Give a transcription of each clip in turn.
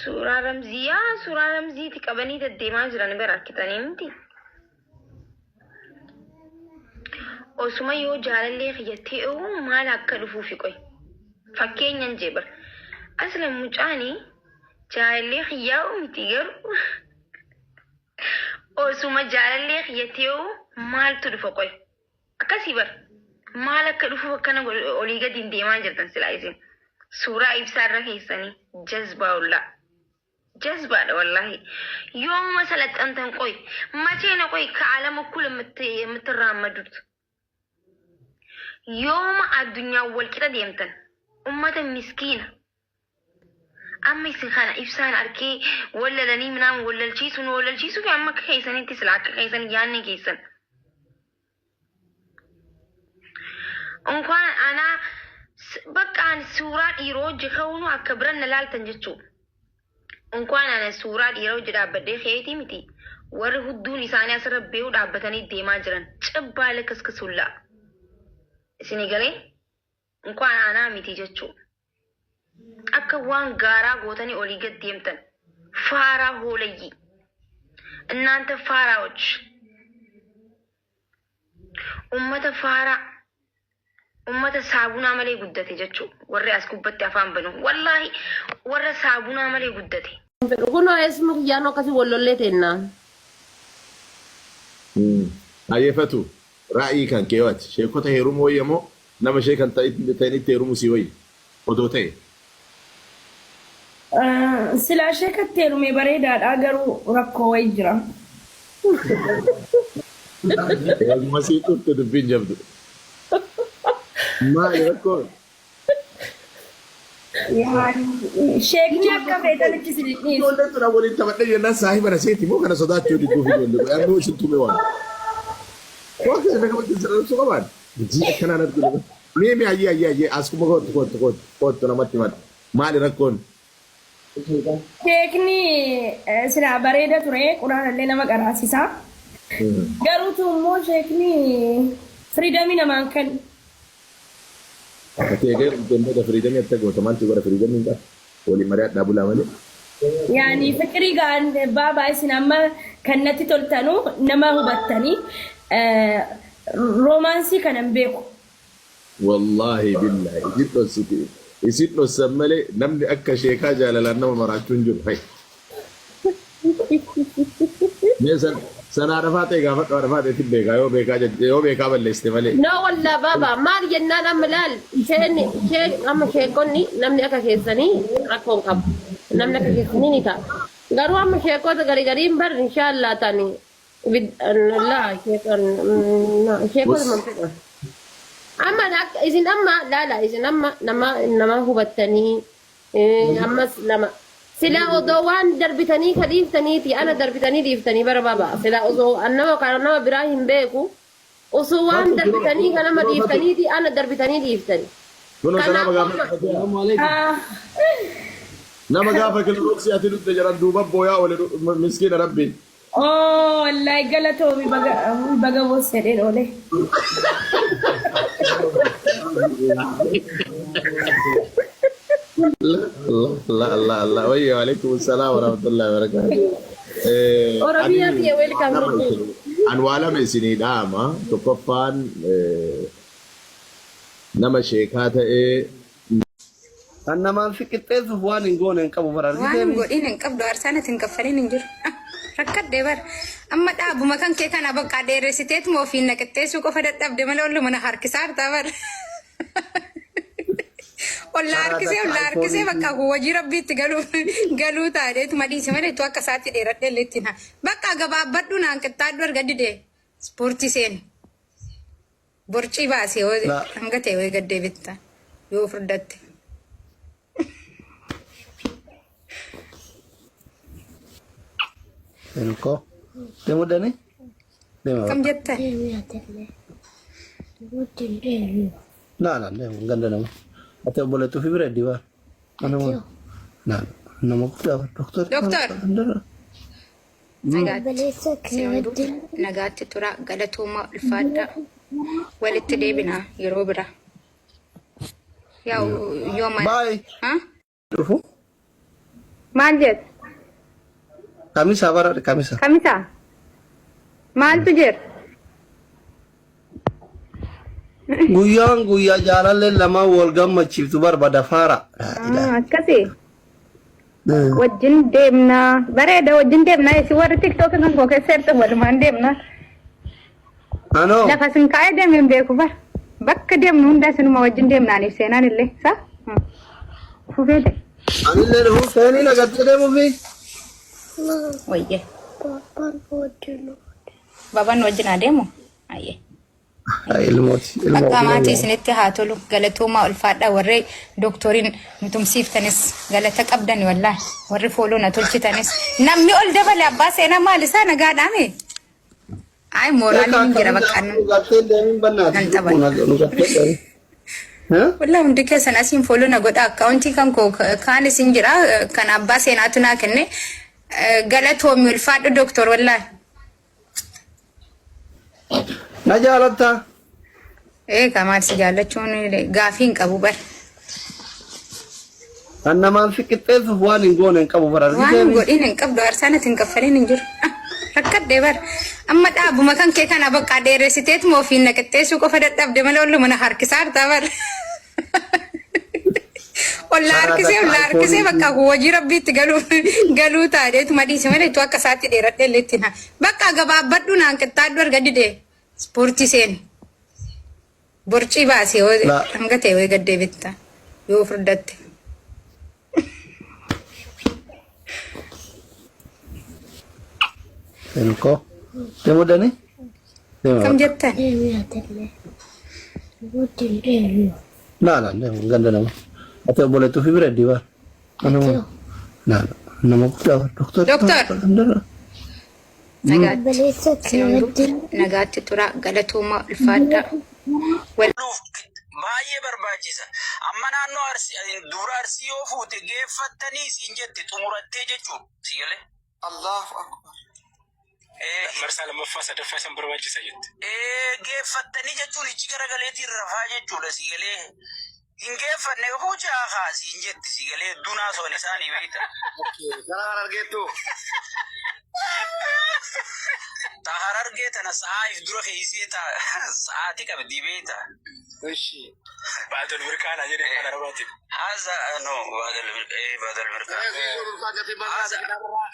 Suuraa ramzii yaa suuraa ramziiti qabanii deddeemaa jiran bira arkitanii miti. Osuma yoo jaalallee kiyya ta'uu maal akka dhufuufi qoy. Fakkeenyan jee bar. Asla mucaani jaalallee kiyyaa'u miti garuu osuma jaalallee kiyya ta'uu maaltu dhufa qoy. Akkasii bar. Maal akka dhufuuf akkana olii gadi hin deemaa jirtan silaa isin. Suuraa ibsaa irra keessanii jazbaa ollaa. Jazbaadha wallaahi. Yooma salaxxantan qoy. Macheena qoy ka'alama kula የምትራመዱት yooma addunyaan wal qixa deemtan ummata miskiina amma isin kana ibsaan arkee wallalanii minaan wallalchiisu nu wallalchiisuu fi amma akka keessanitti sila akka keessan yaanni keessan Unkaan anaa bakka ani suuraa dhiiroo hojii ka'uunu akka biran na laaltan jechuudha. Unkaan ana suuraa dhiira hojii dhaabbadhee keetii miti. Warri hudduun isaanii asirra beeku dhaabbatanii deemaa jiran cibbaa lakkaskusullaa. Isinii galee unkaan anaa miti jechuudha. Akka waan gaaraa gootanii olii gad deemtan. Faaraa hoolayyii. Innaanta faaraawach. Ummata faaraa. Ummata saabunaa malee guddate jechuu warri as gubbatti afaan banu wallaahi warra saabunaa malee guddate. Kunoo eessuma kiyyaanoo akkasii wal lollee teennaa. Hayyee Fatu, ra'yii kan kee yoo ati sheekota heerumuu wayya moo nama sheeka hin ta'initti heerumuu sii wayya? Odoo ta'e. Silaa sheekatti heerumee bareedaadha garuu rakkoo wayi jira. Eeguma sii turte dubbiin jabdu. Maali rakkoon? Sheekni akka feetanitti isin hin dhiisu. Ijoolleen tuna waliin taphadhee jennaan saahiba na seeti moo kana sodaachuu didduuf ijoollee kun ammoo isin tume waan. Waan kana nama sirreessuu qabaan. Hojii akkanaan arginu. Mee mee ayyee ayyee ayyee as kuma kootu kootu kootu kootu namatti himata. Maali rakkoon? Sheekni silaa bareeda ture quraanallee nama qaraasisa. Garuutu immoo sheekni firiidamii namaan kennu. Ati egaa heerumteen booda firiidamii akka goota maaltu godha firiidamii hin qabu. Waliin mari'adhaa bulaa malee. Yaani fiqirii gaan baabaa isin amma kan natti toltanu nama hubattanii roomaansii kana hin beeku. Wallaahi billaahi isin dhossiti isin dhossan malee namni akka sheekaa jaalalaan nama maraachuu hin jiru. Hay. Mee san san haadha faaxee gaafadhu haadha faaxeetti beekaa yoo beekaa yoo beekaa balleessite malee. No wallah baba maal jennaan amma laal isheen isheen amma sheekonni namni akka keessanii rakkoo hin qabu. Namni akka keessanii ni ta'a. Garuu amma sheekota gari gariin bar inshaallah tani laa sheekon sheekota man fedhan. Amma isin amma laala isin amma nama nama hubattanii Ammas lama. Silaa odoo waan darbitanii ka dhiiftaniiti ana darbitanii dhiiftanii bara baba. Silaa osoo an nama kana nama biraa hin beeku. Osoo waan Fatu kunoo darbitanii ka nama kunoo Fatu dhiiftaniiti ana darbitanii dhiiftani. kunoo salaama Kanaafuu gaafa amma Fatiha. alaikum. Ah. Nama gaafa kilorooksii ati dhufte jedhan duuba booyaa oole miskiina rabbi. Oh wallahi galatoomi baga baga boss jedheen oole. Allah Allah Allah wayya alaikum salaam wa rahmatullahi wa barakatuh. Ani Oromiyaa tiyya waa welcome lama lubbuu. isin an waa lama isinii dhaama tokkoffaan nama sheekaa ta'ee Kan namaan si qixxeessuuf waan hin goone hin qabu bara Waan hin argiteemi. godhin hin qabdu aarsaan ati hin kaffalin hin jiru. Ah, Rakkadhe bar. Amma dhaabuma kan kee kana bakka dheeressiteetuma ofiin na qixxeessuu qofa dadhabde malee olluma na harkisaa hartaa bar. Olla Karaa harkisee takka olla harkisee iPhone bakka hojii rabbiitti galuu galuu taateetuma dhiise malee tu akka isaatti dheeradhe illee ittiin haa. Bakka gabaabbadhu naan qixxaadhu erga didee ispoortii seeni. Borcii baase yoo La. hanga ta'e wayii gad deebitta yoo furdatte. Ilko. Deemu dani? Deema Akkam bakka. jettan? La la deemu ganda nama. Ati obboleettuu fi bira dibaa. Ana moo? La nama guddaa doktor. Doktor. Nagaatti. Obboleessa kee Isin hunduu wajjin nagaatti turaa galatoomaa ulfaadhaa. Walitti deebinaa yeroo biraa. Yaa yoo mana. Bye. Ha? Dhufu. Maal jedhu? Kamisa bara kamisa. Kamisa? Maaltu jira? Guyyaan guyyaa jaalalleen lamaan wal gammachiiftu barbaada faara. Laa ilaaha. Akkasii. Wajjin deemnaa. Bareeda wajjin deemnaa. Isin warri TikTok kan koo keessa jirtan walumaan deemnaa. Anoo. Lafa isin kaa'ee deeme hin beeku bara. Bakka deemnu hundaa isinuma wajjin deemna aniif seenaan illee. Sa? Fufee ta'e. Anillee dhufuu seenii nagattee deemuufi. Wayyee. Babaan wajjin haa deemu? Ayyee. Ilmooti. Ilmoo Bakka maatii ofii isinitti haa tolu. Galatoomaa ulfaadhaa warri dooktoriin nu tumsiiftanis galata qabdani wallaahi. Warri follow na tolchitanis. Namni ol dabale abbaa seenaa maal isaa nagaadhaame? Ay mooraaliin hin jira bakka Nu gartee deemin bannaati. Nan taphadha. Nu gartee deemin. Wallaahi hundi keessan asiin follow na godha akkaawuntii kan koo kaan isin jira kan abbaa seenaatu naa kenne. Galatoomi ulfaadhu dooktor wallaahi. Na jaalattaa? Eegaa maal si jaallachuun gaafii hin qabu bara. Kan namaan si qixxeessuuf waan hin goone hin qabu bara. Waan hin godhin hin qabdu aarsaan ati hin kaffalin hin jiru. Rakkadhee bara. Amma dhaabuma kan kee kana bakka dheeressiteetuma ofiin na qixxeessuu qofa dadhabde malee olluma na harkisaa hartaa bara. Olla harkisee olla harkisee bakka hojii rabbiitti galuu galuu taateetuma dhiise malee tu akka isaatti dheeradhee illee ittiin haa. Bakka gabaabbadhu naan qixxaadhu erga didee ispoortii seeni. Borcii baasee yoo La. hanga ta'e wayii gad deebitta yoo furdatte. Senkoo. Deemuu dani? Deema. Kam jettan? Laa laa deemu ganda nama. Ati obboleettuu fi bira dibaa. Anuma. Laa laa nama guddaa bar doktor. Doktor. Nagaatti. Isin hunduu nagaatti tura galatoomaa ulfaadhaa. Wal Nuuf baay'ee barbaachisa. Amma naannoo Arsii dubra Arsii yoo fuute geeffattanii siin jette xumurattee jechuudha. Si galee? Allahu akbar. Marsaa lammaffaa sadaffaa isan barbaachisa jette. Geeffattanii jechuun ichi garagaleetiin rafaa jechuudha si galee. Hin geeffanne hojaa haa siin jetti si galee dunaa soon isaanii beekta. Gara Harargeettu. Ta Harargee tana sa'aa if dura keessee ta sa'aati qabdi beekta. Ishi. Baadol mirqaanaa jedhee afaan Arabaatiin. Haza no baadol mirqaa baadol mirqaa. Haza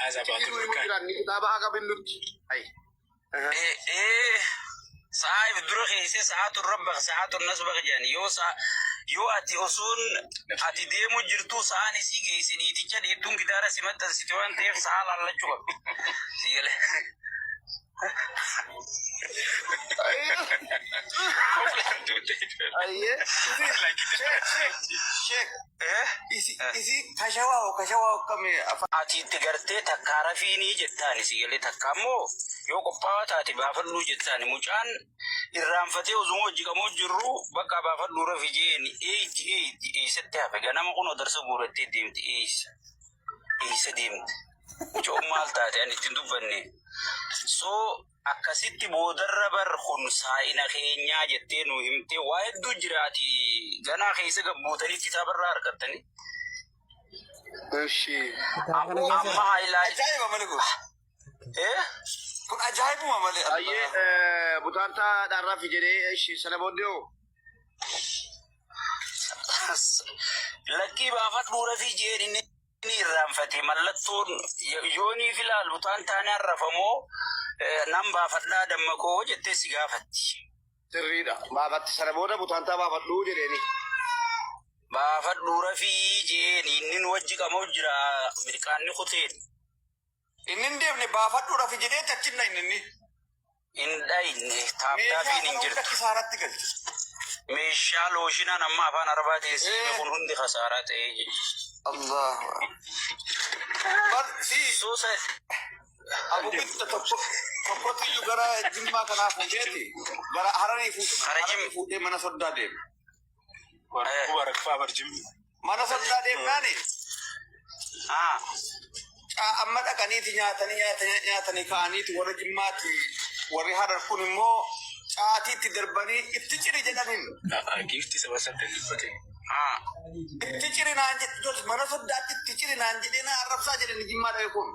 Haza baadol mirqaan. Kitaaba haga binnutti. Ay. Sa'aa if dura keessee sa'aatu rabbaq sa'aatu nasbaq jedhan yoo sa'a yoo ati osoon ati deemu jirtu sa'aan isii geesse niiticha dheettuun gitaara si maxxansite waan ta'eef sa'a laallachuu qabdi. Si galee. Ayyee. Sheek sheek sheek. Isi isi kashawaa kashawaa akkami afaan. Ati itti gartee takkaa rafiinii jettaani si galee takka ammoo yoo qophaa'aa taate baafadhuu jettaani mucaan irraanfatee osuma hojii qamoo jirru bakka baafadhuu rafi jeeni eeyti eeyti eessatti hafe ganama kunoo darsa guurattee deemti eessa eessa deemte mucaan maal taate ani ittiin dubbanne soo akkasitti boodarra bar kun saa'ina keenyaa jettee nu himtee waa hedduu jira ati ganaa keessa gabbuutanii kitaabarraa argattanii. Ishi. Amma haayilaa. Ajaa'iba malee kun. Eh? Kun ajaa'ibuma malee. Ayyee butaantaa dharraafi jedhee ishi sana booddee hoo. Lakkii baafadhuu rafii jeen inni ni irraanfate mallattoon yoonii filaal butaan taanaan rafamoo nan baafadhaa dammakoo jettee si gaafatti. Sirriidha. Baafatti sana booda butaantaa baafadhuu jedheeni. Baafadhuu rafii jeen inni nu wajji qamoo jira mirqaanni kuteen. Inni hin deemne baafadhuu rafi jedhee achi hin dhayne inni. Hin dhayne Meeshaa taaptaafiin hin kana hunda jirtu. kisaaratti galche. Meeshaa looshinaan amma afaan arabaatiin siime kun hundi kasaaraa ta'ee jira. Allahu Bar si Suusa abugitta tokko tokkotu iyyuu gara Jimmaa kanaa fuudheeti gara Hararii fuudhe Hara Hararii Jimma. fuudhee mana soddaa deeme. Mubarak fa'aa barjimmi. Mana soddaa deemnaani Ah. Amma dhaqaniiti nyaatanii nyaatanii nyaatanii ka'aniiti warra Jimmaati warri Harar kun immoo caatiitti darbanii itti ciri jedhaniin. Giiftii saba sabdan dubbate. Ah. Itti ciri naan jedhe mana soddaatti itti ciri naan jedhee na arrabsaa jedhani Jimmaa dhaqe kun.